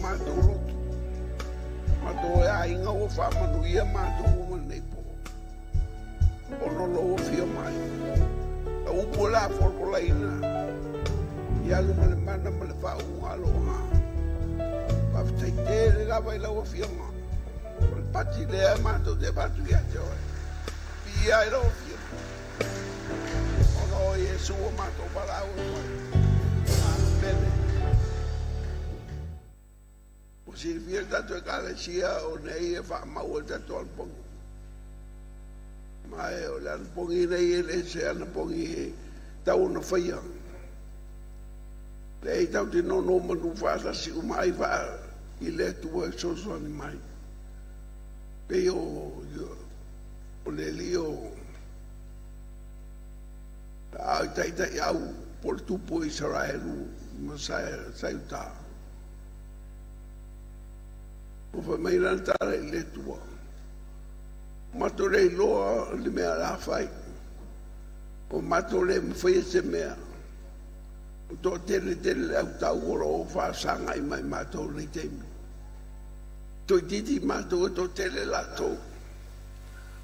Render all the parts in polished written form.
matou loto. Matou e aiga ua faamanuia matou uma lenei po. Ona o lou afio mai. Lau upu o le a folafolaina, i alu ma le mana ma le faauuga a lou agaga. Faafetai tele lava i lau afioga. O le pati lea matou te avatu ia te oe. Viia ai lau afioga. Ona o Iesu ua matou valaau atu ai. Amene. Ua silafia le tatou Ekalesia o nei e faamau ai le tatou anapogi. Ma e o le anapogi nei e le se anapogi e tau ona faia. Leai, tatou te nonomanu faatasi uma ai faa i le Atua e fesoasoani mai. Pei o o le alii o a o taitai au po o le tupu o Isaraelu ma sa i uta. Ua fai mai lana tala i le Atua, Matou le iloa le mea o le a fai, ua matou le mafaia se mea, ua toatele tele le au tau o lo o faasagai mai matou i lenei taimi. Toeitiiti matou e toatele latou,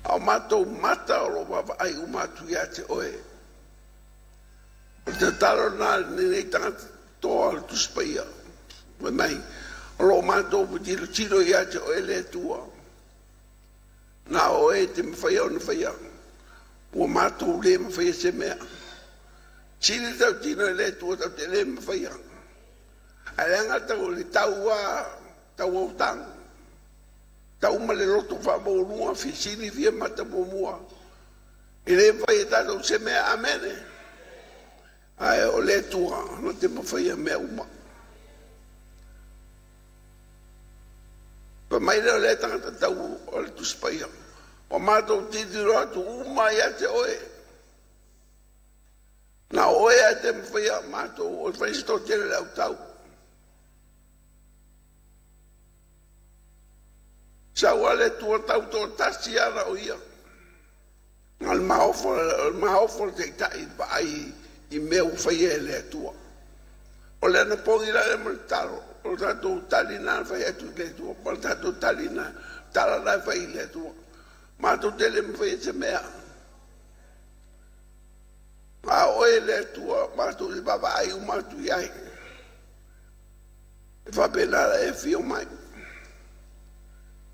a o matou mata o lo o vaavaai uma atu ia te oe. O le tatalo lena a lenei tagata toa o le Tusi Paia, fai mai, o lo o matou tilotilo ia te oe le Atua. Na o oe e te mafaia ona faia, ua matou le mafaia se mea. Sili le tautino i le Atua tatou te le mafaia. Ae leaga tau le tau a tau autaga. Tau ma le loto faamaualuga fesili fia mata muamua. E le mafai e tatou se mea. Amene. Ae o le Atua na te mafaia mea uma. Fai mai lea o lea tagata tau o le Tusi Paia, ua matou tilotilo atu uma ia te oe. Na o oe lava e te mafaia matou o le fai se toatele le autau. Sau a le Atua tau toatasi ana o ia. Na o le maofo, o le maofo le taitai vaai i mea ua faia e le Atua. O le anapogi la lea ma le tatalo, o le tatou tali lena na fai atu i le Atua, ma le tatou tali na, tala na e fai i le Atua. Matou te le mafaia se mea. A o oe le Atua, matou te vaavaai uma atu i ai. E faapena la e afio mai.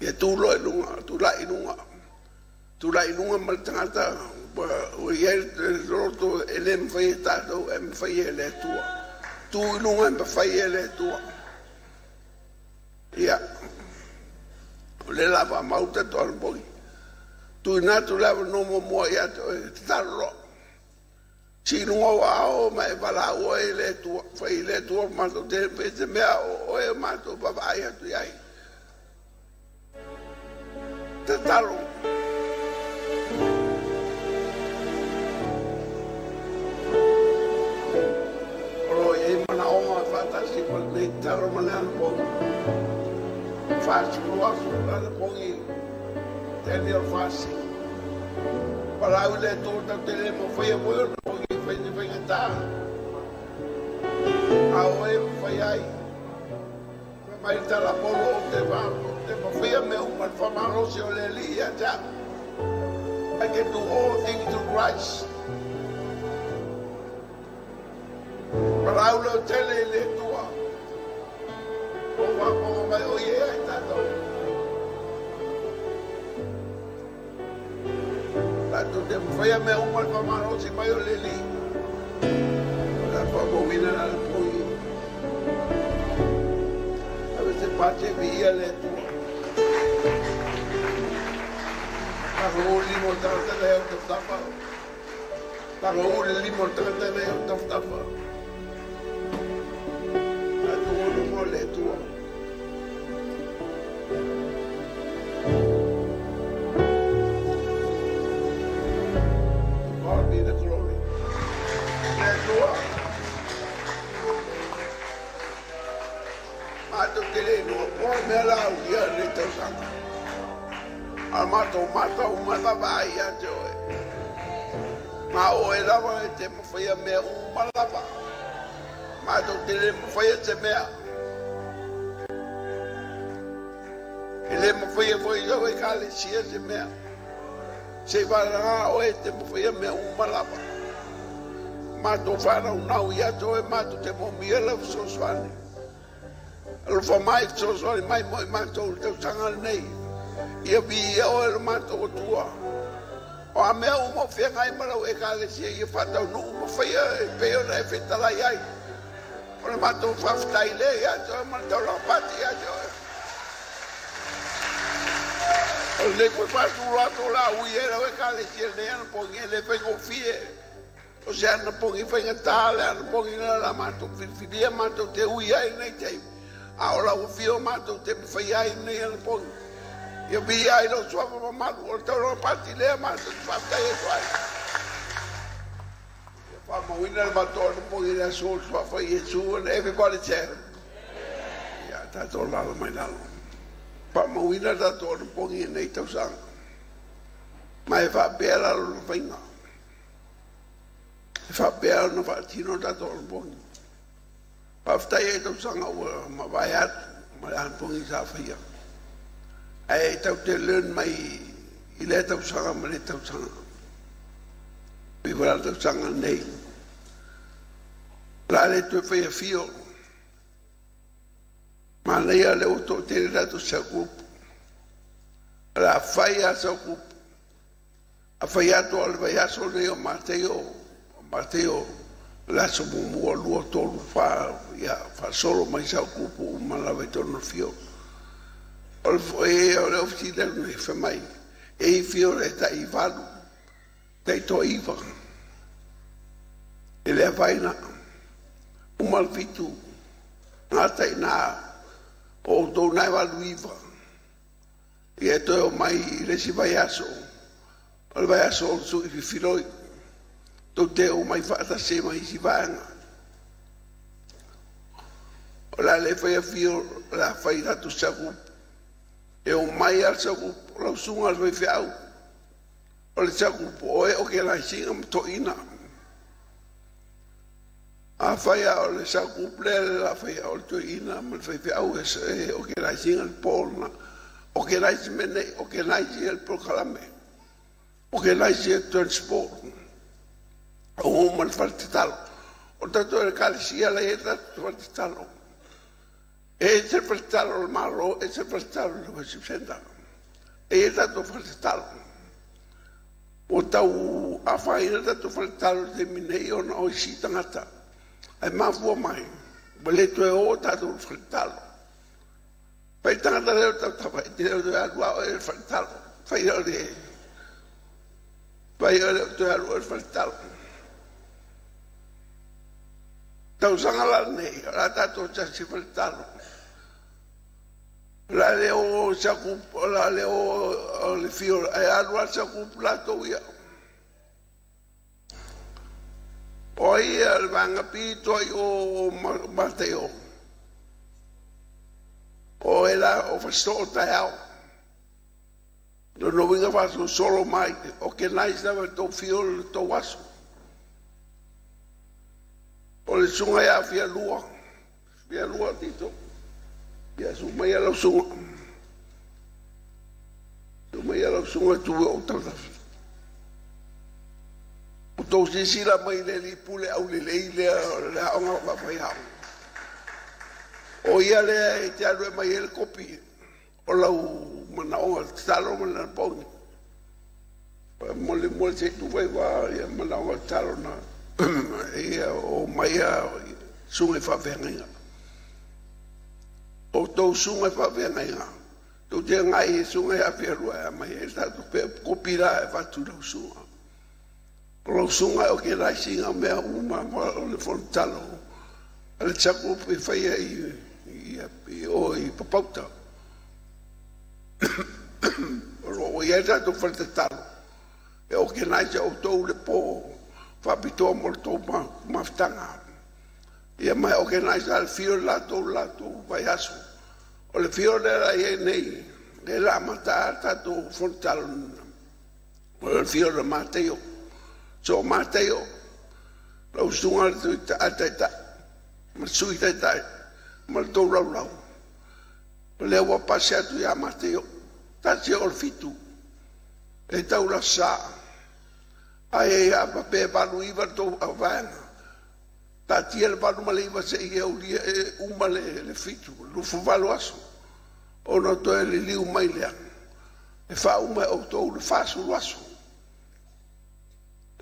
Ia tu loa i luga, tulai i luga. Tulai i luga ma le tagata ua i ai le loto e le mafai e tatou, e mafai e le Atua. Tu i luga e mafai e le Atua. Ia, o lea la faamau tatou anapogi. Tuuina atu le avanoa muamua ia te oe, tatalo loa. Sii i luga ou aao ma e valaau oe i le Atua. Fai i le Atua matou te le se mea o oe matou vaavaai atu i ai. Tatalo. O lo o i ai manaoga faatasi ma lenei tatalo ma le anapogi. 40,000 le anapogi Daniel Fasi. Valaau i le Atua tatou te le mafaia foi ona pogi e fai se faigata. A o oe e mafai ai. Fai mai le tala polo ou te ou te mafaia mea uma le faamalosi o le Alii ia te au. I can do all things through Christ. Valaau leo tele i le Atua. O faafofoga mai o ia ia i tatou. Tatou te mafaia mea uma le faamalosi mai o le Alii. La faamauina la le poi. Ave se pate viia le Atua. Tago limo tagata le au tafatafa. Tago le limo tagata le au tafatafa. Tatou lumo le Atua. To God be the glory. Le Atua. Matou te le iloa po o le mea la au ia lenei tausaga. A matou mata uma e vaavaai ia te oe. Ma o oe lava e te mafaia mea uma lava. Matou te le mafaia se mea. E le mafaia foi i lau ekalesia se mea. Seiavagana oe e te mafaia mea uma lava. Matou faanaunau ia te oe matou te moomia lau fesoasoani. Alofa mai, fesoasoani mai mo i matou i le tausaga lenei. Ia viia oe lo matou Atua. O a mea uma o feagai ma lau ekalesia ia faataunuu ma faia e pei ona e fetalai ai. O le matou faafetai lea ia te oe ma le taulaga pati ia te oe. O lenei foi faatulaga o le a ui ai lau ekalesia i lenei anapogi, e le faigofie. O se anapogi faigata le anapogi lea o le a matou filifilia matou te ui ai i lenei taimi, a o lau afio matou te mafaia ai lenei anapogi. Ia viia ai lou suafa mamalu, o le taulaga pati lea matou te faafetai atu ai. Ia faamauina le matou anapogi i le aso o le suafa Iesu, and everybody said, Ia tatou alaala mai lalo. Faamauina le tatou anapogi i lenei tausaga. Ma e faapea la lona faiga. E faapea ona faatino le tatou anapogi. Faafetai ai i tausaga ua mavae atu ma le anapogi sa faia. Ae tatou te learn mai i lea tausaga ma lea tausaga. Pei foi la le tausaga lenei. O le a le toe faia fio. Manaia lea ua toatele tatou cell group. O le a fai lava cell group. A fai atu o le vaiaso lenei o Mataio, o Mataio, o le aso muamua, lua, tolu, fa, ia, faasolo mai sau kupu uma lava i totonu o le fio. O le, e, o le ofisi lea nei, fai mai, e i fio le tai valu, tai toaiva. E le afaina, uma le fitu, gata i ina, o outou na e valu iva. Ia e toe omai i le isi vaiaso, o le vaiaso o le sui fifiloi, tou te omai faatasi ai ma isi vaega. O le a le faia fio, o le a fai tatou cell group. E omai lava le cell group, o lau susuga i le faifeau, o le cell group, o e organise ina ma toeaiina. Afai lava o le cell group lea o le a faia, o le toeaina ma le faifeau e organise ina le po lena. Organise mea nei, organise le polokalame, organise le transport, o ma le fale tatalo. O le tatou ekalesia la e i ai le tatou fale tatalo. E ese le fale tatalo o le Malo, ese le fale tatalo o le worship center. E i ai le tatou fale tatalo. Ua tau afaina le tatou fale tatalo i le taimi nei ona o isi tagata. Ae mafua mai, ua le toe o tatou i le fale tatalo. Fai le tagata lea o le tautava, e te le o toe alu lava oe i le fale tatalo. Fai o le fai o le toe alu oe i le fale tatalo. Tausaga la lenei, o le a tatou siasi i le fale tatalo. O le a le o cell group, o le a le o le fio, ae alu lava le cell group latou ia. O ai ia le vaega pito ai o Mataio? O e la o Fasitoo taeao. Lona uiga faasolosolo mai, organize lava le tou fio le tou aso. O le susuga ia Fialua, Fialua Tito, ia susu mai lau susuga. Susu mai lau susuga tu e ou tautafi. Ua tou silasila mai i le alii pule aulelei lea o le aoga faafaiaoga. O ia lea e te alu e aumai ai le kopi o lau manaoga tatalo ma le anapogi. Mo le se i tu fai ia manaoga tatalo na ia o mai a susuga i faafeagaiga. O outou susuga i faafeagaiga, tou te agai i susuga ia Fialua e aumai ai le tatou kopi la e avatu i lau susuga. O lau susuga e organise ina mea uma o le fono tatalo a le cell group e faia i o i Papauta. O lo o i ai le tatou fale tatalo e organise e outou le po faapitoa mo le tou mafutaga. Ia ma e organise le fio le latou vaiaso. O le fio lea la i ai nei, lea la amata le tatou fono tatalo, o le fio o le Mataio. So Mataio, lau susuga le taitai ma le sui taitai ma le tou laulau. O lea ua pasi atu ia Mateo, tasi o le 7, e tau le Aso Sa. Ae a faapea e 8, 9 le tou vaega, taatia le 8 ma le 9 seia aulia e uma le 7, 28 aso, ona toe liliu mai lea e faauma e outou le 40 aso.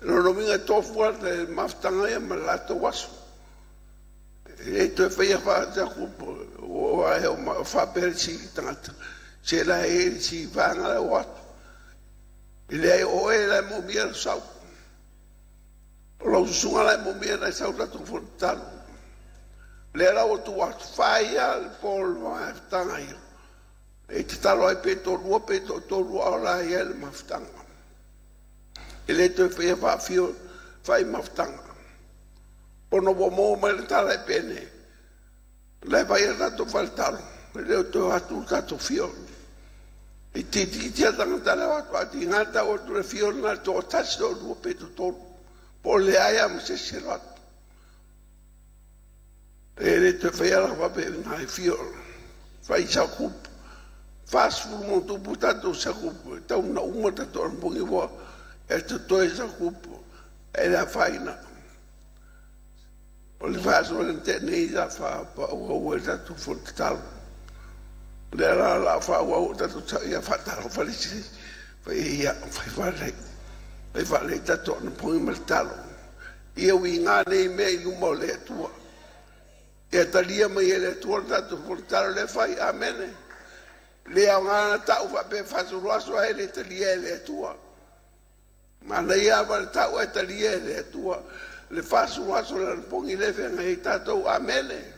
O lona uiga e tofu le mafutaga ia ma le latou aso. E le toe faia faata faapea le isi tagata, se la e i ai le isi vaega la e o atu. E leai, o oe la e moomia le sau. O lau susuga la e moomia ona e sau i le tatou fono tatalo. O lea la ua tuu atu, fai lava le po o le mafutaga ia. E tatalo ai pe toalua pe toatolu a o la e i ai le mafutaga. E le toe faia faafio fai mafutaga. Ona ua maua mai le tala e Pene, o la e fai lava le tatou faletalo, e le o toe o atu le tatou fio. E itiiti lava tagata la e o atu, ae tiga le tau atu o le fio lena i le toatasi, toalua pe toatolu, po o le leai lava ma se isi e alu atu. E le toe faia la faapena e fio, fai sau group, 40+ tatou i sau group, e tatau ona uma tatou anapogi ua e totoe sau group, e le afaina. O le vaiaso lea na tea nei sa faaauau ai le tatou fono tatalo. O lea la o le a faaauau tatou ia faatalofa le isi fai ia fai faalelei. Fai faalelei tatou anapogi ma le tatalo. Ia uiga nei mea i luma o le Atua. Ia talia mai e le Atua le tatou fono tatalo lea e fai. Amene. Le aoga na tau faapea 40 aso ae le talia e le Atua. Manaia lava le tau ae talia e le Atua le 40 aso o le anapogi lea e feagai ai tatou. Amene.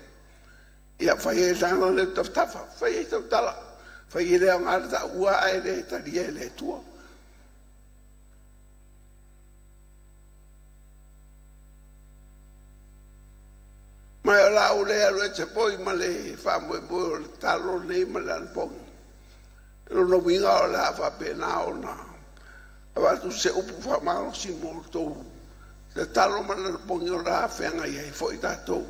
Ia fai ai taga lea tafatafa, fai ai sau tala. Fai e le aoga le taua ae le talia e le Atua. Ma o le a ou le alu ese foi ma le faamoemoe o le talo lenei ma le anapogi. O lona uiga o le a faapena ona avatu se upu faamalosi mo outou tatalo ma le anapogi o le a feagai ai foi tatou.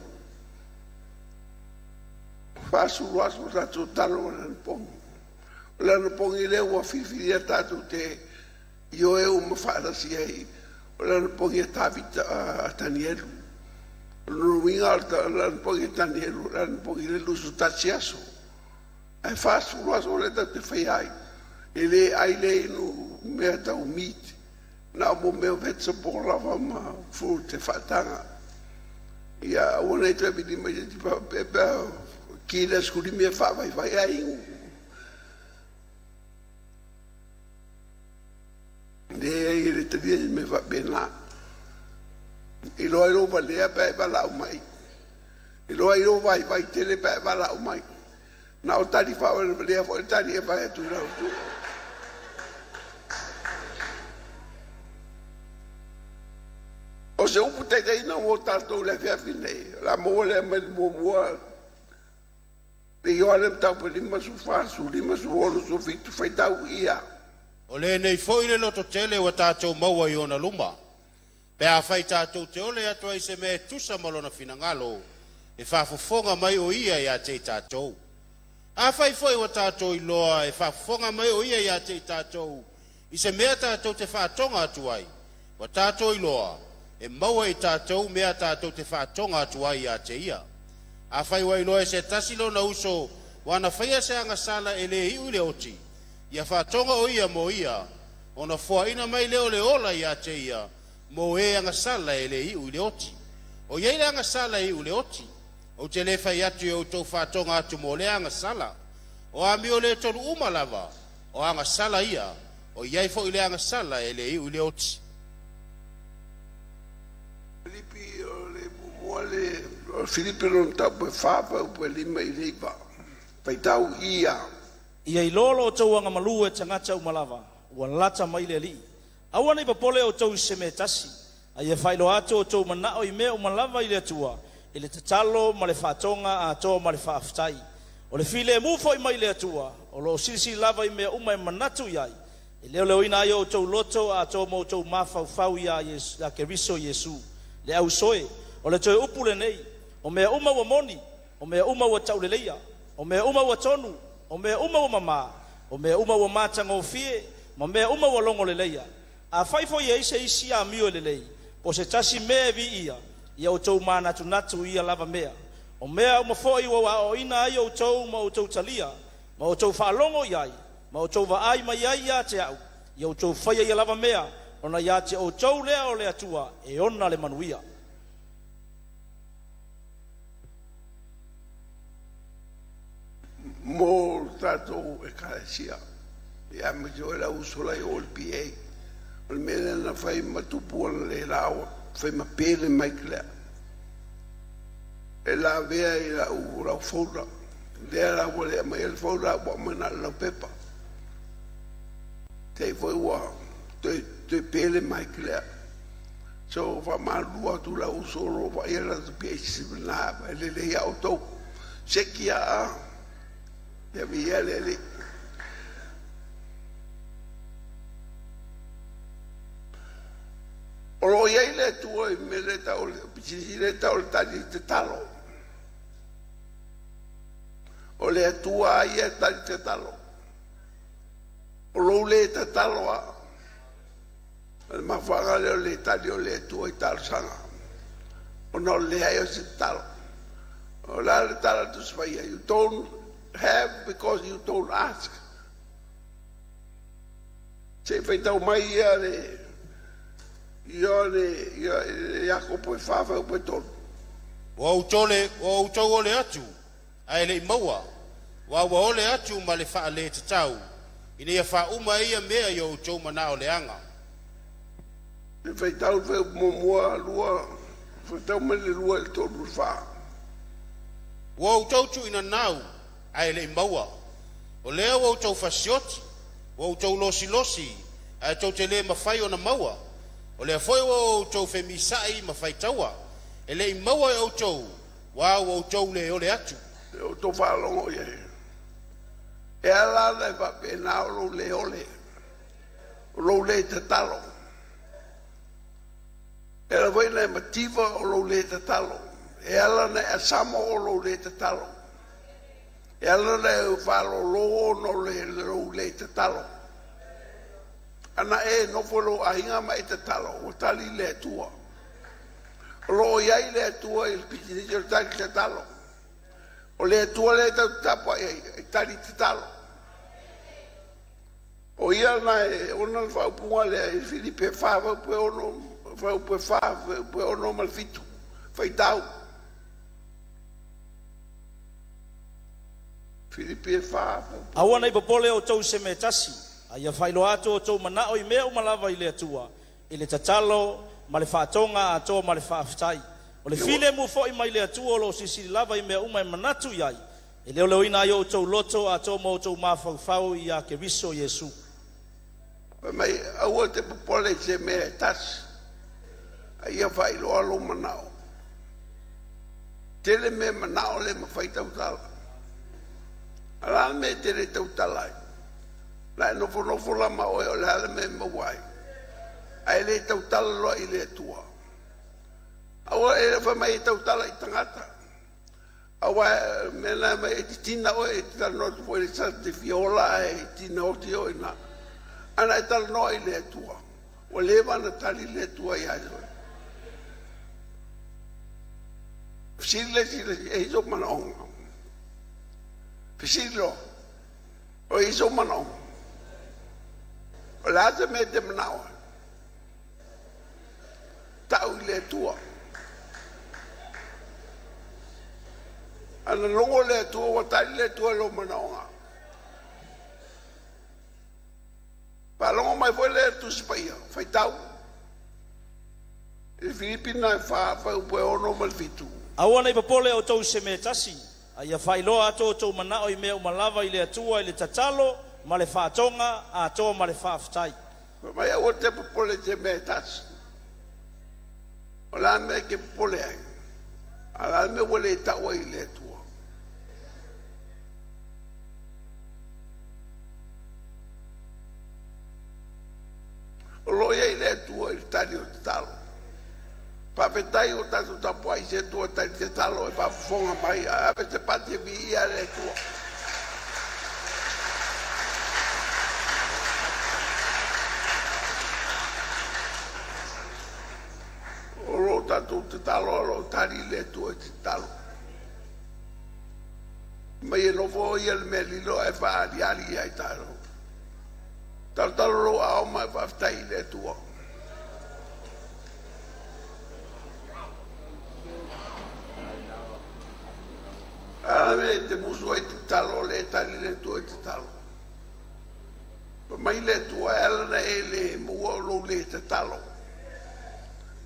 40 aso tatou talo ma le anapogi. O le anapogi lea ua filifilia tatou te ioe uma faatasi ai, o le anapogi a Tavita a Tanielu. O lona uiga o le anapogi a Tanielu, o le anapogi le 21 aso. Ae 40 aso lea tatou te faia ai. E le ai le inu mea tau meat, na o mea o vegetable lava ma fruit e faataga. Ia aua nei toe vili mai se faapea pe ki le 15 e faavaivai ai inu. Leai, e le talia se mea faapena. Iloa ai lou valea pe a e valaau mai. Iloa ai lou vaivai tele pe a e valaau mai. Na o tali faavalevalea foi le tali e fai atu i lau tu. O se upu taitaiina mo tatou i le afiafi nei, o le a maua lea mai le muamua le Ioane Mataupu 54, 15, 16, 17, faitau ia. O lenei foi le lototele ua tatou maua i ona luma, pe afai tatou te ole atu ai i se mea e tusa ma lona finagalo, e faafofoga mai o ia ia te i tatou. Afai foi ua tatou iloa e faafofoga mai o ia ia te i tatou i se mea tatou te faatoga atu ai, ua tatou iloa, e maua e i tatou mea tatou te faatoga atu ai ia te ia. Afai ua iloa e se tasi lona uso ua na faia se agasala e le iu i le oti, ia faatoga o ia mo ia, ona foaina mai lea o le ola ia te ia, mo e agasala e le iu i le oti. O iai le agasala e iu i le oti, ou te le fai atu i outou faatoga atu mo lea agasala. O amio le tolu uma lava, o agasala ia, o iai foi le agasala e le iu i le oti. Filipi o le muamua le o Filipi lona mataupu e 4 fuaiupu e 5 i le 9. Faitau ia. Ia iloa lo outou agamalu e tagata uma lava, ua lata mai le Alii. Aua ne i popole outou i se mea e tasi, a ia faailoa atu outou manao i mea uma lava i le Atua, i le tatalo ma le faatoga atoa ma le faafetai. O le filemu foi mai le Atua, o lo o silasila lava i mea uma e manatu i ai, e leoleoina ai o outou loto atoa ma outou mafaufau ia Keriso Iesu. Le ausoe, o le toe upu lenei, o mea uma ua moni, o mea uma ua tauleleia, o mea uma ua tonu, O mea uma ua mamā, o mea uma ua matagofie, ma mea uma ua logo leleia. Afai foi e i ai se isi amio e lelei, po o se tasi mea e viia, ia outou manatunatu i ia lava mea. O mea uma foi ua aoaoina ai outou ma outou talia, ma outou faalogo i ai, ma outou vaai mai ai ia te a'u, ia outou faia ia lava mea, ona ia te outou lea o le Atua e ona le manuia. Mo tatou Ekalesia ia ma te le uso lai o le PA. O le mea lea na fai ma tupu ona le laua, fai ma pele mai lea. E lavea i lau folder. Lea la ua le mai le folder ua mai na lau pepa. Te foi ua toe pele mai lea. So fa malua tu la uso ro va ia la tu PA na le le ia auto. Sekia a. Ia via le le. O lo iai le Atua i mea le tau o le pisinisi le tau o le tali tatalo. O le Atua a ia e tali tatalo. O lou le tatalo a. O le mafuaaga lea o le tali o le Atua i talosaga. Ona o le leai o se tatalo. O le a le tala a le Tusi Paia? You don't have because you don't ask. Se i faitau mai ia le ia le ia Iakopo e 4:3. Ua outou le ua outou ole atu, ae le i maua. Ua ua ole atu ma le faale tatau, ina ia faauma ai ia mea i o outou manao leaga. Le faitau le fuaiupu muamua lua, faitau mai le lua i le tolu i le fa. Ua outou tuuinanau, ae le i maua. O lea ua outou fasioti, ua outou losilosi, ae tou te le mafai ona maua. O lea foi ua outou femisa'i ma faitaua, e le i maua e outou, ua ua outou le ole atu. E outou faalogo i ai. E ala ona e faapena o lou le ole, o lou le tatalo. E ala foi ona e mativa o lou le tatalo. E ala ona e asamo o lou le tatalo. E ala ona e faalolo ona o lou le tatalo. Ana e nofo i lou aiga ma e tatalo, ua tali le Atua. O lo o i ai le Atua i le pisinisi o le tali tatalo. O le Atua lea e tatou te tapuai ai, e tali tatalo. O ia na e ona le faaupuga lea i Filipe 4 fuaiupu e 6, fuaiupu e 4, fuaiupu e 6 ma le 7. Faitau. Filipi e 4 fuaiupu. Aua ne i popole outou i se mea e tasi, a ia faailoa atu outou manao i mea uma lava i le Atua, i le tatalo ma le faatoga atoa ma le faafetai. O le filemu foi mai le Atua o lo o silisili lava i mea uma e manatu i ai, e leoleoina ai outou loto atoa ma outou mafaufau ia Keriso Iesu. Fai mai, aua te popole i se mea e tasi, a ia faailoa lou manao. Tele mea manao le mafai tautala. A la le mea e tele tautala ai. La e nofonofo la ma oe o le a le mea e maua ai. Ae le tautala loa i le Atua. Aua e fai mai e tautala i tagata. Aua mea na mai e titina oe e te talanoa atu foi i le sa te fia ola ae tina oti oe na. Ana e talanoa i le Atua. Ua leva ona tali le Atua ia oe. Fesili le isi e i sou manaoga. Fesili loa. O i sou manaoga. O le a se mea e te manao ai. Tau i le Atua. Ana logo le Atua, ua tali le Atua i lou manaoga. Faalogo mai foi le Tusi Paia, faitau. I Filipi na e 4, fuaiupu e 6 ma le 7. Aua ne i popole outou i se mea e tasi, a ia faailoa atu outou manao i mea uma lava i le Atua i le tatalo ma le faatoga atoa ma le faafetai. Fai mai aua te popole i se mea e tasi. O le a le mea e te popole ai? A o le a le mea ua le tau ai i le Atua? O lo o i ai le Atua i le tali o tatalo. Faafetai o tatou tapuai i se Atua tali tatalo e faafofoga mai. Ae ave se pati e viia le Atua. tatou tatalo a o lo o tali le Atua i tatalo. Mai e nofo ia le mea lilo ae faaaliali ia i tatou. Talotalo lou aao ma e faafetai i le Atua. A le te musu ai tatalo le tali le Atua i tatalo. Pa mai le Atua e ala na e le maua o lou le tatalo.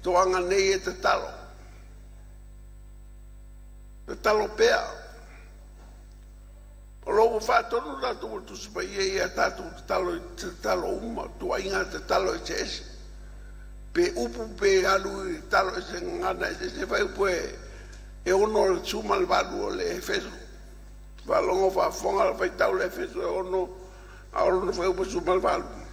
Toaga nei e tatalo. Tatalo pea. O lou faatonu tatou o Tusi Paia ia tatou tatalo i tatalo uma, tuaiga tatalo eseese. Pe upu pe alu i talo ese gagana eseese fai upu e 6 le 18 o le Efeso. Faalogo faafofoga le faitau le Efeso e 6 a o lona fai upu 18.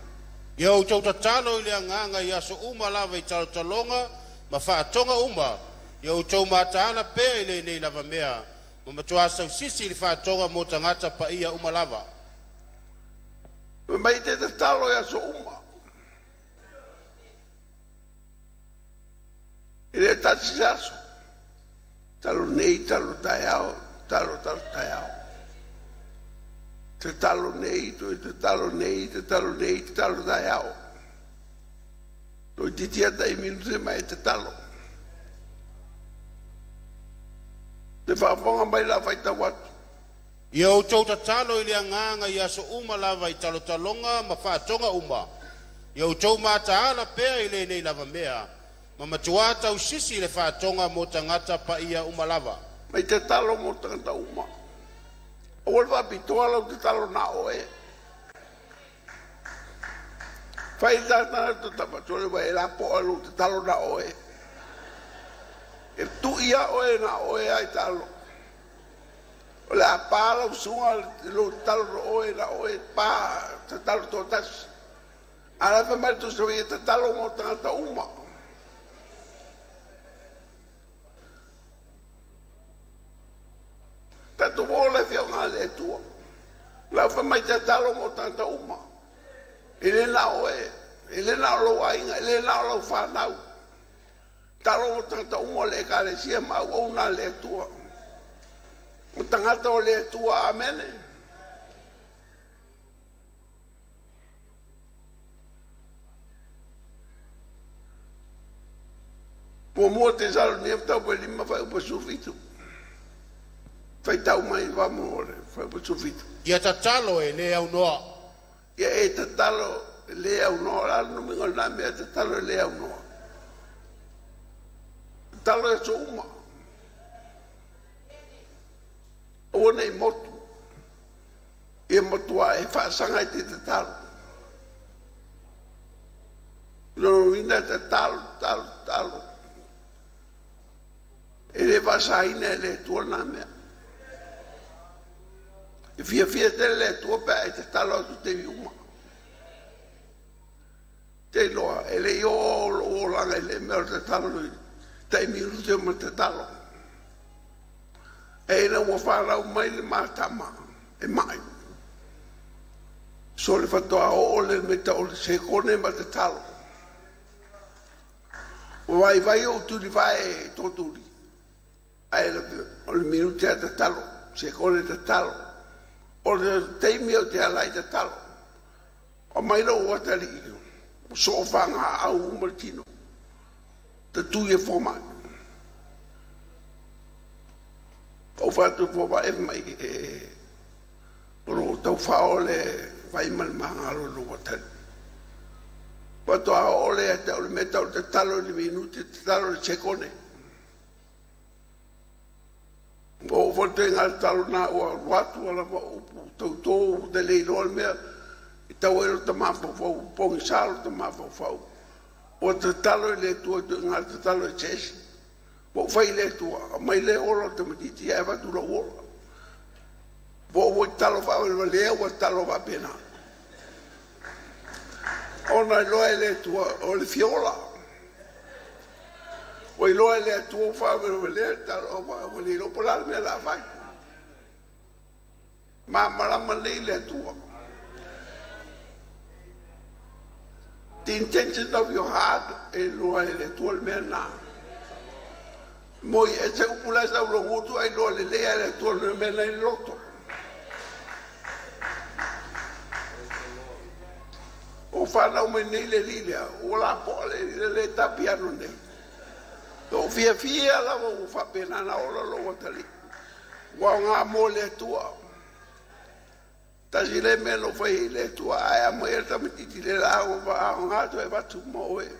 Ia outou tatalo i le agaga i aso uma lava i talotaloga ma faatoga uma, ia outou mataala pea i lenei lava mea, ma matuā sausisi i le faatoga mo tagata paia uma lava. Mai te tatalo i aso uma. I le tasi se aso. Talo nei, talo taeao, talo talo taeao. Tatalo nei, toe tatalo nei, tatalo nei, tatalo taeao. Toi titi ata i minute mai e tatalo. Te faafofoga mai la faitau atu. Ia outou tatalo i le agaga i aso uma lava i talotaloga ma faatoga uma, ia outou mataala pea i lenei lava mea, ma matuā tausisi i le faatoga mo tagata paia uma lava. Mai tatalo mo tagata uma. Aua le faapitoa lau tatalo na oe. Fai tagata tapatole wa e la po lau tatalo na oe. E tu ia oe na oe ai talo. O le a pa lau suga lau tatalo na oe na oe pa tatalo toatasi. Ala fa mai tu so ia tatalo mo tagata uma. Tatou o le afioga a le Atua. Lau fa mai tatalo mo tagata uma. E le na oe, e le na o lou aiga, e le na o lau whanau. Talo mo tagata uma o le ekalesia ma auauna a le Atua. O tagata o le Atua, amene. Muamua Tesalonia tau pe 5 fai upu 17. Faitau mai faamolemole fai upu 17. Ia tatalo e le aunoa. Ia e tatalo e le aunoa, la numinga o lena mea tatalo e le aunoa. Tatalo e aso uma. Aua nei motu. Ia matua e faasaga i te tatalo. Lona tatalo, tatalo, tatalo. E le faasaina e le Atua lena mea. E fiafia tele le Atua pe a e tatalo atu taimi uma. Te iloa, e le i oo lou olaga i le mea o le tatalo i taimi minute ma tatalo. E ina ua whanau mai le matama e mai. So le whatoa o le meta o le sekone ma tatalo. O vai vai o tuli vai e tōturi. Ai o le minute a tatalo, sekone tatalo. O le taimi o te ala i tatalo. O mai lou atali, o so whanga au uma le tino. Te tui e fōmai. O whatu fōmai e mai e o lo tau whao le whai ma le mahangalo lo watali. Whatoa o le ata o le meta o te talo le minute, te talo le sekone. O whate ngā talo nā ua watu ala wa upu tau tō te le iloa le mea i tau e lo ta mawhauwhau, pongi sa lo ta mawhauwhau. O te talo i le Atua, te ngā te talo i sesi. Po whai le Atua, mai le ola te matiti e watu lau ola. Po ua talo wha lea ua talo wha pena. Ona iloa e le Atua o le fiola. O iloa e le Atua wha lea talo wha le iloa po la mea la whai. Ma malama nei le Atua. The intention of your heart e loa e le Atua le mea nā. Moi e se upu la sa ulo gutu ai loa le lea le Atua le mea nei loto. O whanau mai nei le lilea, o la po le le le tapi anu nei. O fia fia lava ua faapena na ola lou atalii. Ua aoga mo le Atua. Tasi le mea na ou faia i le Atua, ae a mai le tamaitiiti le la ua aoga atu e avatu mo oe.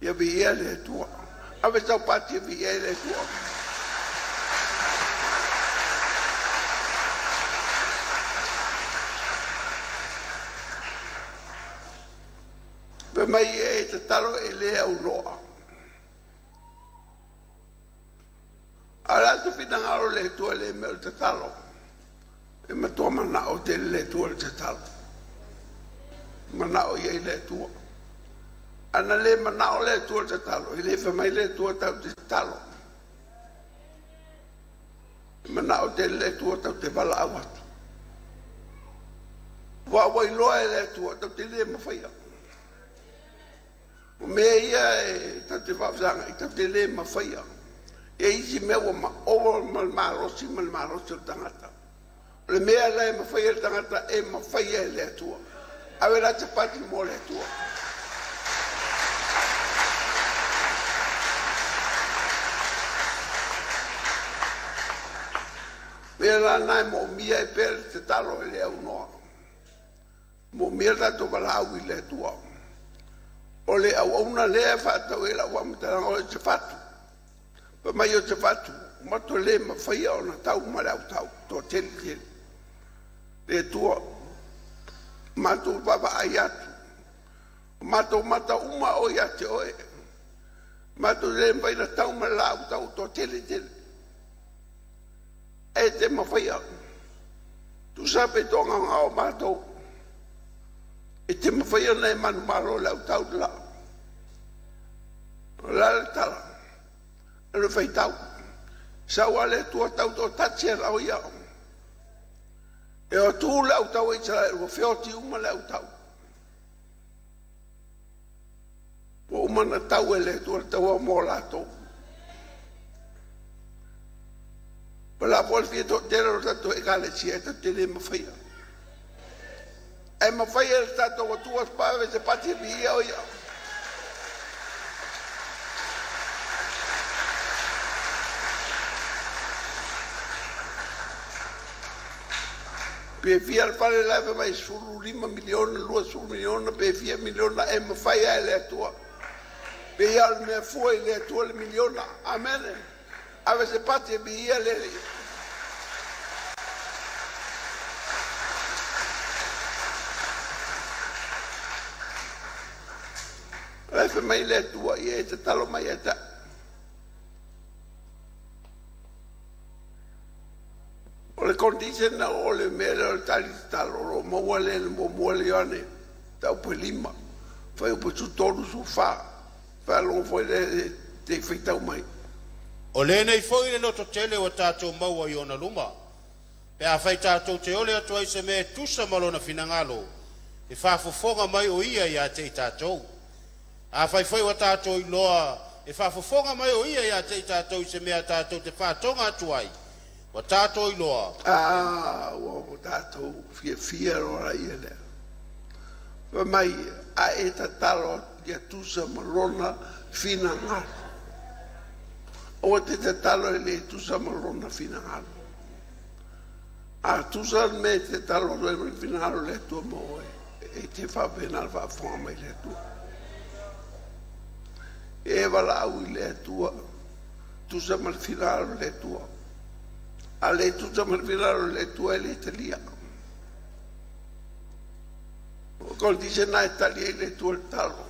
Ia viia le Atua. Ave sau pati e viia ai le Atua. Fai mai e tatalo e le auloa. A o le a se finagalo o le Atua i le mea o le tatalo? E matua manao tele le Atua i le tatalo. Manao i ai le Atua. Ana le manao le Atua i le tatalo, e le fai mai le Atua tatou te tatalo. E manao tele le Atua tatou te valaau atu. Ua ua iloa e le Atua tatou te le mafaia. O mea ia e tatou te faafesagai, tatou te le mafaia. E i ai isi mea ua maoa ma le malosi ma le malosi o le tagata. O le mea la e mafaia e le tagata, e mafaia e le Atua. Ave la te pati mo le Atua. Mea la na e moomia e pea le tatalo e le aunoa. Moomia le tatou valaau i le Atua. O le auauna lea e faatau ai lau faamatalaga o se fatu. Fai mai o se fatu, mato le mafaia ona tau ma le autau, toatele tele. Le Atua, matou vaavaai atu, matou mata uma o ia te oe. Matou le mafai na tau ma le lautau toatele tele. E te mafaia. Tusa pe toagaogao matou. E te mafaia ona e manumalo le autau le la. O le a le tala? E le faitau. Sau a le Atua tau toatasi e lao ia. E o atu le autau a Isaraelu, ua feoti uma le autau. Ua uma na tau e le Atua le taua mo latou. O la foi le fia toatele o le tatou ekalesia e tatou te le mafaia. E mafai e le tatou Atua se se pati e viia o ia. Pe fia le fale la e mai 15 miliona, 20 miliona, pe fia miliona e mafai e le Atua. Pe ia o le mea fua i le Atua le miliona. Amen. Ave se pati e viia le Alii. La e fai mai le Atua ia e tatalo mai ia te au. O le condition na o le mea lea o le tali tatalo, o lo o maua lea i le muamua le Ioane taupu e 5, fuaiupu 13, 14. Faalogo foi le te faitau mai. O lenei foi le lototele ua tatou maua i ona luma. Pe afai tatou te ole atu ai i se mea e tusa ma lona finagalo, e faafofoga mai o ia ia te i tatou. Afai foi ua tatou iloa e faafofoga mai o ia ia te i tatou i se mea tatou te faatoga atu ai, ua tatou iloa. A ua tatou fiafia loa ia lea. Fai mai a e tatalo ia tusa ma lona finagalo. Aua te tatalo e le tusa ma lona finagalo. A tusa le mea e te tatalo atu ai ma le finagalo o le Atua mo oe, e te faapena le faafofoga mai le Atua. E valaau i le Atua, tusa ma le finagalo o le Atua. A le tusa ma le finagalo o le Atua e le talia. O condition na e tali ai le Atua le tatalo.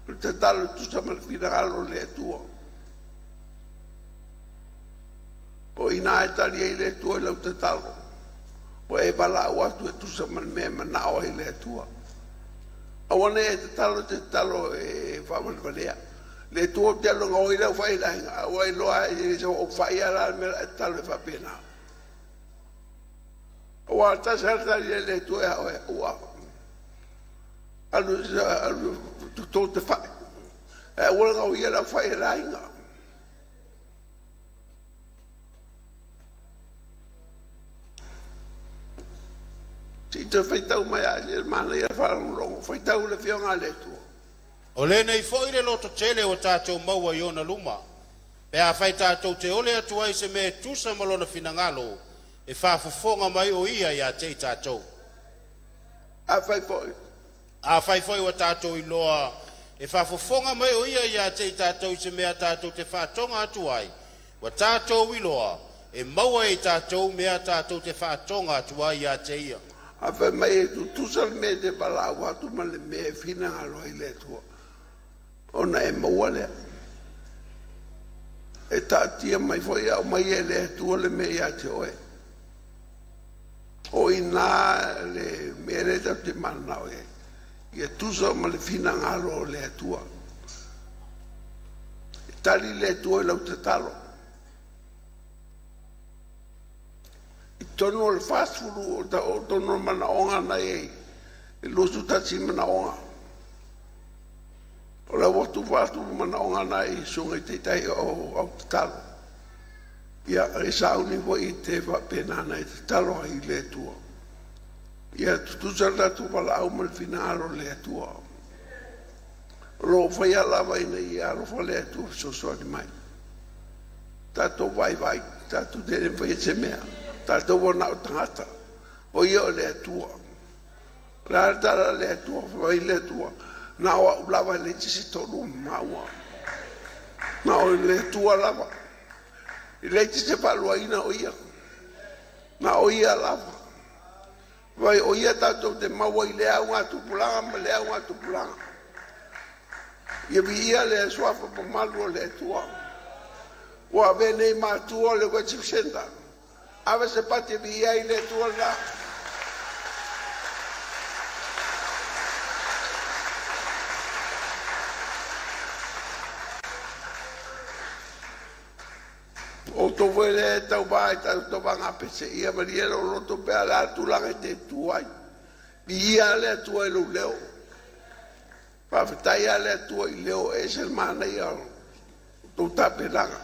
O le tatalo e tusa ma le finagalo o le Atua. O ina e tali ai le Atua i lau tatalo. Ua e valaau atu e tusa ma le mea e manao ai le Atua. Aua ne e tatalo te tatalo e faavalevalea. Le Atua ou te alu e gaoi lau faailaga, ua iloa e se ou fai ala le mea e tatalo e faapena. Ua tasi lava le tali a le Atua ia oe, ua alu alu toto te fai. Ae aua le gaoia le aufai a le aiga. Se i toe faitau mai lava se manaia le faalogologo. Faitau le Afioga a le Atua. O lenei foi le lototele ua tatou maua i ona luma, pe afai tatou te ole atu ai i se mea e tusa ma lona finagalo, e faafofoga mai o ia ia te i tatou. Afai foi. Afai foi ua tatou iloa e faafofoga mai o Ia ia te i tatou i se mea tatou te faatoga atu ai, ua tatou iloa, e maua e i tatou mea tatou te faatoga atu ai ia te Ia. A fai mai e tutusa le mea e te valaau atu ma le mea e finagalo ai le Atua, ona e maua lea. E taatia mai foi aumai e le Atua le mea ia te oe. O i ina le mea lea tatou te mananao i ai, ia tusa ma le finagalo o le Atua. E tali le Atua i lau tatalo. I totonu o le 40 o totonu o manaoga na i ai, e 21 manaoga. O le ua tufa atu manaoga na i susuga i taitai o au tatalo. Ia, e sauni foi e te faapena na e tatalo ai i le Atua. Ia tutusa le tatou valaau ma le finagalo o le Atua. O lo o faia lava ina ia alofa le Atua fesoasoani mai. Tatou vaivai, tatou te le mafai se mea. Tatou ua na o tagata. O ia o le Atua. O le a le tala a le Atua, fai mai le Atua, na o au lava e leai se isi tonu ma maua. Na o le Atua lava. E leai se faaluaina o ia. Na o ia lava. Vai o ia tatou te maua i le augatupulaga ma le augatupulaga. Ia viia le suafa mamalu o le Atua. Ua avea nei matua o le Worship Center. Ave se pati e viia ai le Atua lena. O outou foi lea e tauva i tatou tauvaga pese, ia malie lou loto pe a o le a le tulaga e te tu ai. Viia le Atua i lou leo. Faafetai lava le Atua i leo e ese le manaia o tou tapenaga.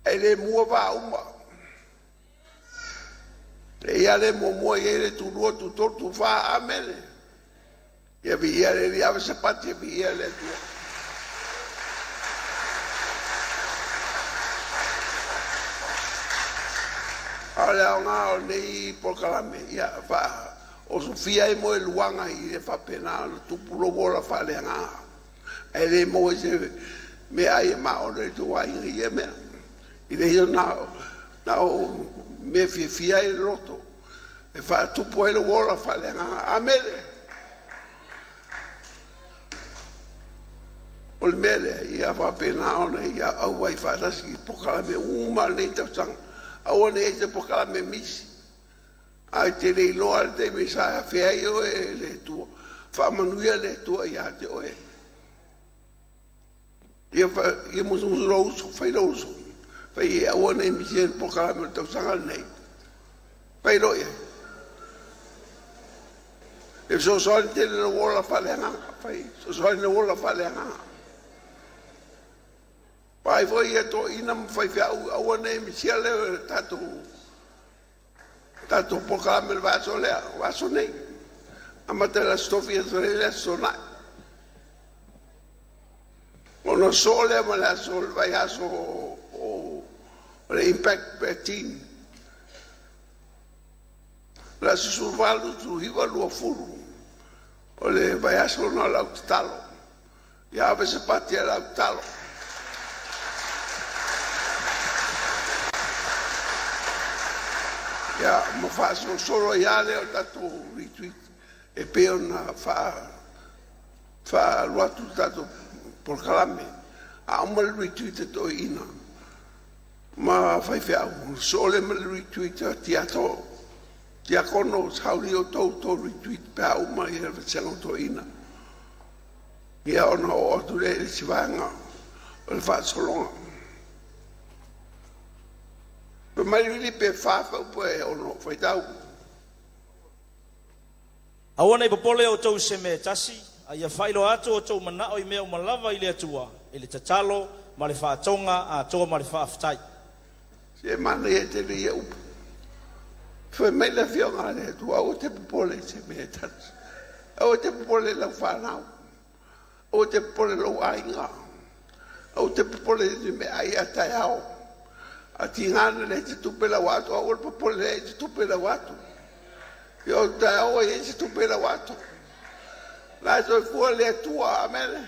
E le mua vaa uma. E ia le muamua i ai le tulua, tutolu, tufa, amene. Ia viia le Alii, ave se pati e viia le Atua. A o le aoga o lenei polokalame, ia faaosofia ai moegaluaga i le faapena ona tupu lou ola faaleagaga. Ae le maua ai se meaai e maono i tou aiga i ia mea. I le na o mea fiafia ai le loto e faatupu ai lou ola faaleagaga. Amene. O le mea lea, ia faapena ona ia auai faatasi i polokalame uma o lenei tausaga. Aua ne i i ai se polokalame misi. Ae te le iloa le taimi sa afea ai oe e le Atua. Faamanuia le Atua ia te oe. Ia musumusu lou uso, fai lou uso. Fai e aua ne i misia le polokalame o le tausaga lenei. Fai loa i ai. E fesoasoani tele lou ola faaleagaga. Fai fesoasoani lou ola faaleagaga. Vaai foi ia toeaiina ma faifeau, aua ne i misia le tatou polokalame o le vaiaso lea, vaiaso nei. Amata i le Aso Tofi e le Aso Toonai. Ona sosoo lea ma le aso o le vaiaso o le Impact Team. O le aso 18, 19, 20 o le vaiaso lena o le au tatalo. Ia ave se pati a le au tatalo. Ia ma faasolosolo ai lava lea o le tatou retreat e pei ona faaalu atu le tatou polokalame. A uma le retreat a toeaiina ma faifeau, ona sosoo lea ma le retreat a tiakono, sauni outou i tou retreat pe a uma le vasega o toeaiina. Ia ona oo atu lea i le isi vaega o le faasologa. Fai mai Filipi 4 upu e 6 faitau. Aua ne i popole outou i se mea e tasi, A ia faailoa atu outou manao i mea uma lava i le Atua, i le tatalo ma le faatoga atoa ma le faafetai. Se manaia tele ia upu. Fai mai le Afioga a le Atua, aua te popole i se mea e tasi. Aua te popole i lau fanau. Aua te popole i lou aiga. Aua te popole i le mea ai a taeao. A tiga na leai se tupe lau ato, aua le popole leai se tupe lau ato. Ia o taeao ai se tupe lau ato. La e soifua le Atua, amene.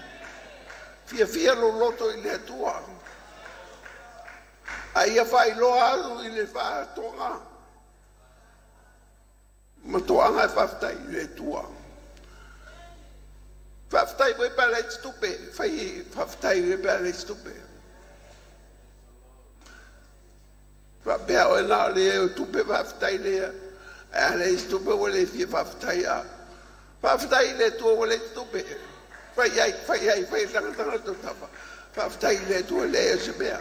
Fiafia lou loto i le Atua. A ia faailoa atu i le faatoga ma toaga e faafetai i le Atua. Faafetai foi pe a leai se tupe. Fai faafetai foi pe a leai se tupe. Faapea oe na o le o tupe faafetai lea. Ae a leai se tupe ua le fia faafetai a. Faafetai i le Atua ua leai se tupe. Fai ai, fai ai, fai tagataga tautafa. Faafetai i le Atua leai o se mea.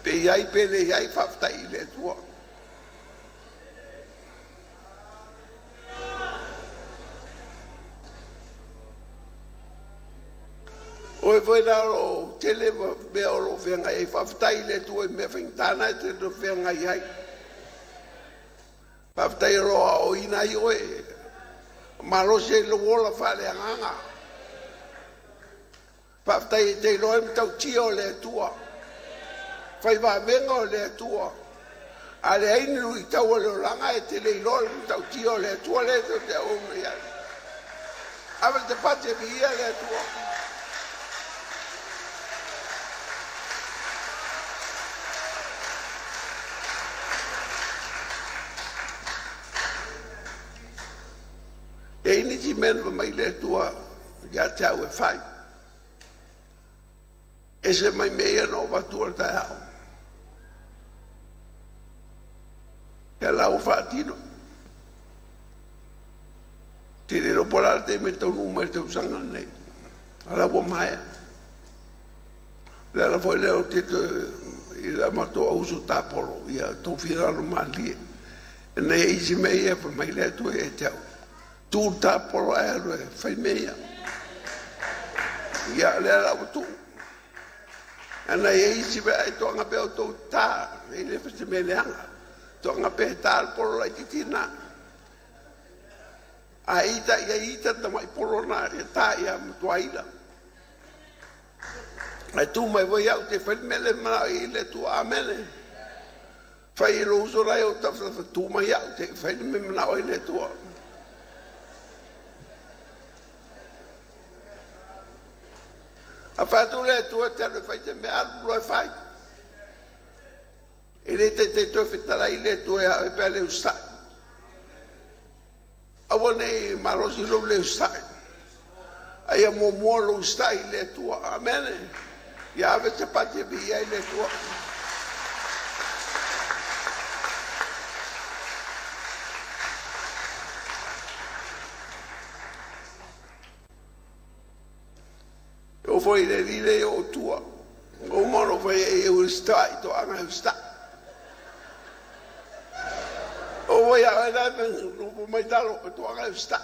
Pe i ai pe le i ai, faafetai i le Atua. Oe foi la o tele ma mea o lo o feagai ai, faafetai i le Atua i mea faigata na e te feagai ai. Faafetai o lo o aoaoina ai oe, malosi ai lou ola faaleagaga. Faafetai e te iloa ai le matautia o le Atua, fai vavega o le Atua. A leai ni luitau o le olaga e te le iloa le matautia o le Atua lea e te auauna i ai. Ave le pati e viia le Atua. E i nisi mea na fai mai le Atua ia te au e fai. E se mai mea ia na ou avatua le taeao. Ia la ua faatino. Te le iloa po o le a le taimi e taunuu mai le tausaga lenei. A la ua maea. Le ala foi lea ou te toe i la matou auuso tapolo, ia tou finagalo malie. Ina ia isi mea ia fai mai le Atua ia te au. Tu le tapolo ae alu e fai mea ia. Ia lea la ua tuu. Ana ia isi mea ai toaga pea o tou tā, e le se mea leaga. Toaga pe tā le polo laitiiti na. A ita ia ita tamai polo na e tā ia matuaila. Ae tu mai foi au te fai le mea le manao i le Atua. Amene. Fai i lou uso la e o tafatafa tu mai au te fai le mea manao i le Atua. A fai atu le Atua te alu e fai te mea alu loa e fai. E le taitai toe fetalai le Atua ia oe pe a le usitai. Aua nei malosi lou le usitai. A ia muamua lou usitai i le Atua. Amene. Ia ave se pati e viia ai le Atua. O foi le lile o tua. O mono foi e usitai to anga e usitai. O foi a na no mai talo to anga e usitai.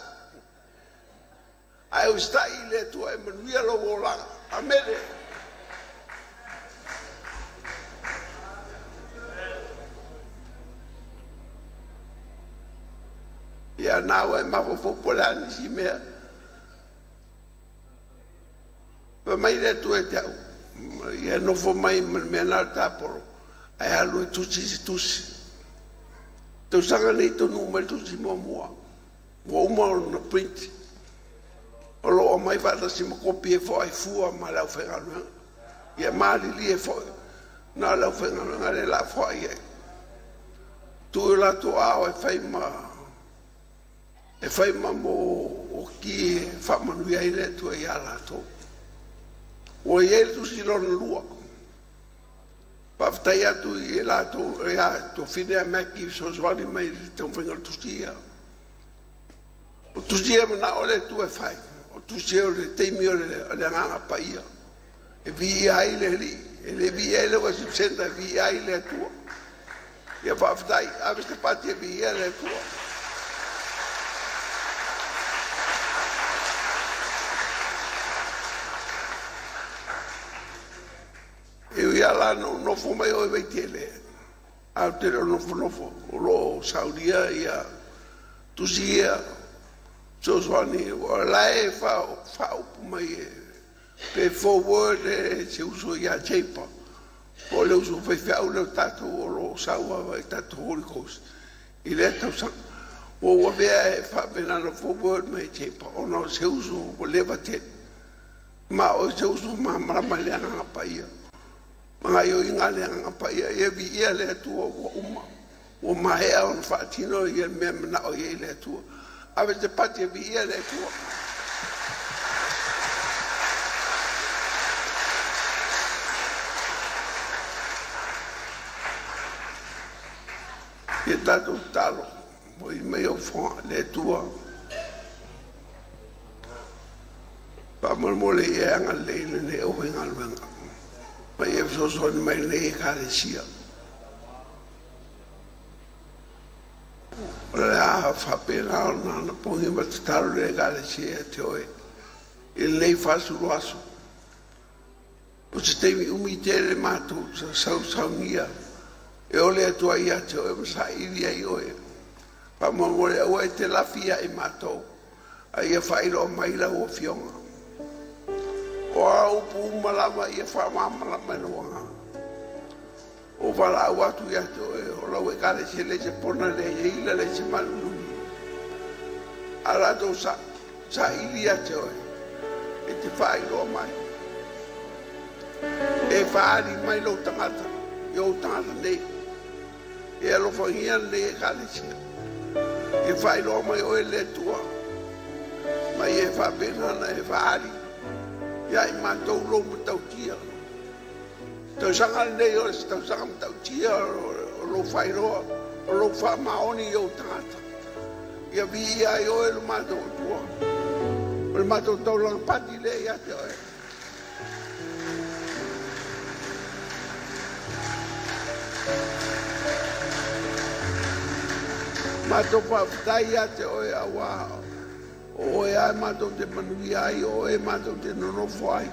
Ae usitai i le Atua e manuia lou olaga. Amene. Ia nau e mafaufau po o le a nisi mea. Fai mai le Atua ia te au, ia nofo mai ma le mea na o le tapolo, ae alu e tusi se tusi. Tausaga nei taunuu mai le tusi muamua. Ua uma ona print. O lo o aumai faatasi ma kopi e foai fua ma le aufaigaluega. Ia malilie foi, na o le aufaigaluega le la foai ai. Tuu i latou ao e fai ma mo o ki e faamanuia ai le Atua ia latou. Ua i ai le tusi lona lua. Faafetai atu i latou ia Tofine a Maki fesoasoani mai i le taumafaiga o le tusi ia. O tusi e manao le Atua e fai. O tusi o le taimi o le agaga paia. E viia ai le Alii, e le viia ai le worship center, e viia ai le Atua. Ia faafetai, ave se pati e viia le Atua. la na ou nofo mai o i Vaitele, ae ou te le o nofonofo, o lo o saunia ia tusi ia fesoasoani, o la e faaupu mai e pe forward e se uso ia Japa, po o le uso faifeau lea o tatou o lo o sau i tatou Holy Ghost i lea tausaga. Ua ou avea e faapena ona forward mai e Japa ona o se uso ua leva tele. Ma o se uso malamalama i le Agaga Paia ma gaoioiga a le Agaga Paia. Ia viia le Atua ua uma, ua maea ona faatino ia mea manao i ai le Atua. Ave se pati e viia le Atua. Ia tatou tatalo, foi mai ou fofoga le Atua. Faamolemole ia e agalelei i lenei aufaigaluega ma ia fesoasoani mai i lenei Ekalesia. O le a faapena ona anapogi ma tatalo le Ekalesia ia te oe i lenei 40 aso. O se taimi umi tele matou te sausaunia e ole atu ai ia te oe ma saili ai oe. Faamolemole aua e te lafi ia i matou, a ia faailoa mai lau Afioga. O a upu uma lava ia faamalamalama e lou Agaga. O valaau atu ia te oe, o lau Ekalesia e leai se pona, leai se ila, leai se manunui. A latou saili ia te oe, e te faailoa mai. E faaali mai lou tagata i ou tagata nei. E alofagia lenei Ekalesia. E faailoa mai oe le Atua, ma ia faapena ona e faaali ia i matou lou matautia. Tausaga lenei o se tausaga matautia o lou faailoa, o lou faamaoni i ou tagata. Ia viia ai oe lo matou Atua. O le matou taulaga pati lea ia te oe. Matou faafetai ia te oe auā o oe lava matou te manuia ai, o oe matou te nonofo ai.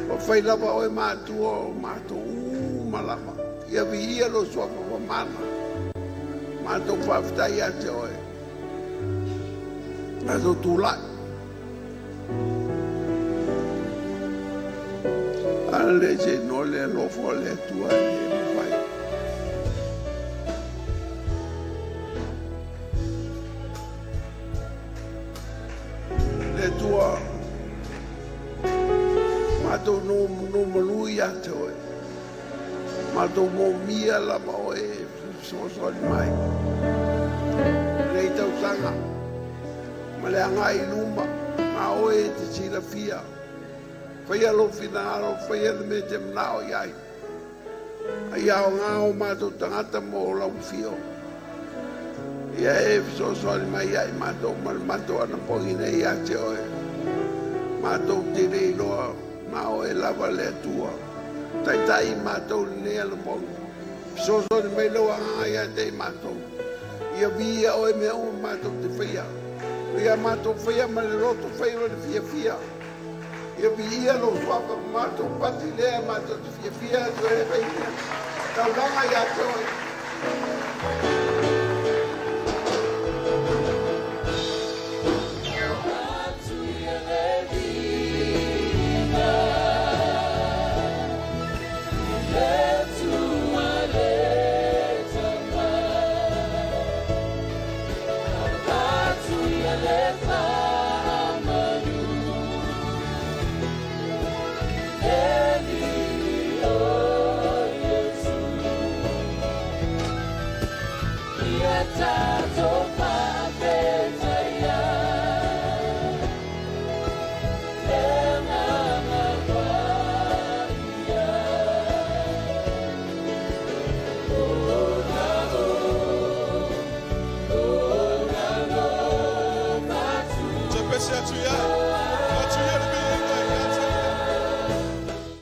Ua fai lava oe matua o matou uma lava. Ia viia lou suafa mamana. Matou faafetai ia te oe. Matou tulai. Ale se no le alofa o le Atua e le mafai. Le Atua, matou no malu ia te oe. Matou mōmia lava oe e fesoasoani mai. Lenei tausaga ma le agai i luma, ma oe e te silafia. Faia lou finagalo, faia le mea e te manao i ai. A ia aoga o matou tagata mo lau afio. Ia e fesoasoani mai ia i matou ma le matou anapogi nei ia te oe. Matou te le iloa na oe lava le Atua. Taitai i matou lenei anapogi. Fesoasoani mai lau Agaga ia te i matou. Ia viia oe mea uma matou te faia. Ia matou faia ma le loto fai ma le fiafia. Ia viia lou suafa ma matou pati lea matou te fiafia atu e fai taulaga ia te oe.